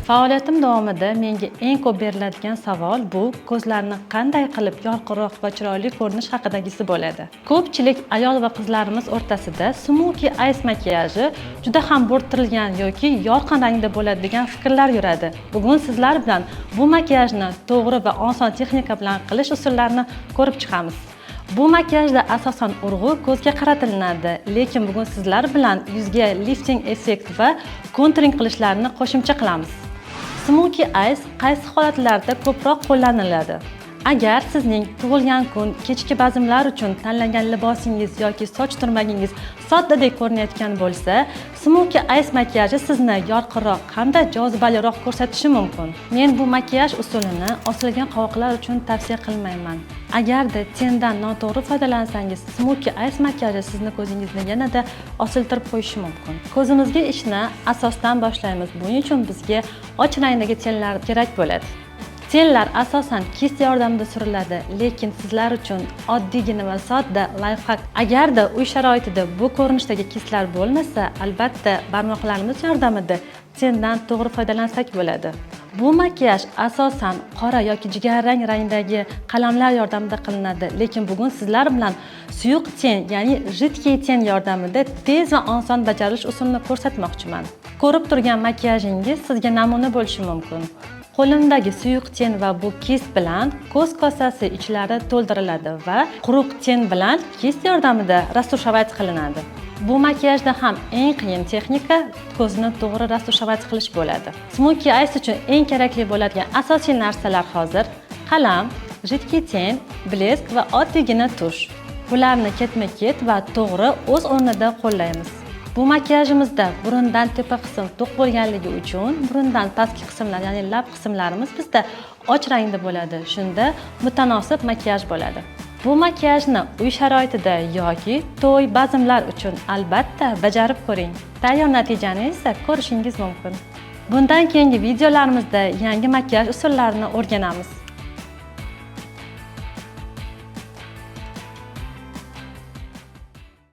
Faoliyatim davomida menga eng ko'p beriladigan savol bu ko'zlarni qanday qilib yorqinroq va chiroyli ko'rinish haqidagisi bo'ladi. Ko'pchilik ayol va qizlarimiz o'rtasida smoky eyes makiyaji juda ham bo'rttirilgan yoki yorqin rangda bo'ladi degan fikrlar yuradi. Bugun sizlar bilan bu makiyajni to'g'ri va oson texnika bilan qilish usullarini ko'rib chiqamiz. Bu makiyajda asosan urg'u ko'zga qaratilinadi, lekin bugun sizlar bilan yuzga lifting effekt va konturing qilishlarni qo'shimcha qilamiz. Smoky eyes qaysi holatlarda ko'proq qo'llaniladi? Agar sizning tug'ilgan kun, kechki bazmlar uchun tanlagan libosingiz yoki soch turmagingiz soddadek ko'rinayotgan bo'lsa, smoky eyes makiyaji sizni yorqinroq hamda jozibaliroq ko'rsatishi mumkin. Men bu makiyaj usulini osilgan qovoqlar uchun tavsiya qilmayman. Agarda тень dan noto'g'ri foydalansangiz, smoky eyes makiyaji sizni ko'zingizni yanada osiltirib qo'yishi mumkin. Ko'zimizga ishni asosdan boshlaymiz. Buning uchun bizga och rangdagi тень lar kerak bo'ladi. Тень lar asosan кисть yordamida suriladi, lekin sizlar uchun oddiygina va sodda лайфхак. Agarda uy sharoitida bu ko'rinishdagi кисть lar bo'lmasa, albatta barmoqlarimiz yordamida тень dan to'g'ri foydalansak bo'ladi. Bu makiyaj asosan qora yoki jigarrang rangdagi qalamlar yordamida qilinadi, lekin bugun sizlar bilan suyuq тень, ya'ni жидкий тень yordamida tez va oson bajarilish usulini ko'rsatmoqchiman. Ko'rib turgan makiyajingiz sizga namuna bo'lishi mumkin. Qo'limdagi suyuq тень va bu кисть bilan ko'z kosasi ichlari to'ldiriladi va quruq тень bilan кисть yordamida растушевать qilinadi. Bu makiyajda ham eng qiyin texnika ko'zni to'g'ri растушевать qilish bo'ladi. Smoky eyes uchun eng kerakli bo'ladigan asosiy narsalar hozir: qalam, жидкий тень, блеск va oddiygina тушь. Bularni ketma-ket va to'g'ri o'z o'rnida qo'llaymiz. Bu makiyajimizda burundan tepa qism to'q bo'lganligi uchun burundan pastki qismlar, ya'ni lab qismlarimiz bizda och rangda bo'ladi. Shunda mutanosib makiyaj bo'ladi. Bu makiyajni uy sharoitida yoki to'y, bazmlar uchun albatta bajarib ko'ring. Tayyor natijani esa ko'rishingiz mumkin. Bundan keyingi videolarimizda yangi makiyaj usullarini o'rganamiz.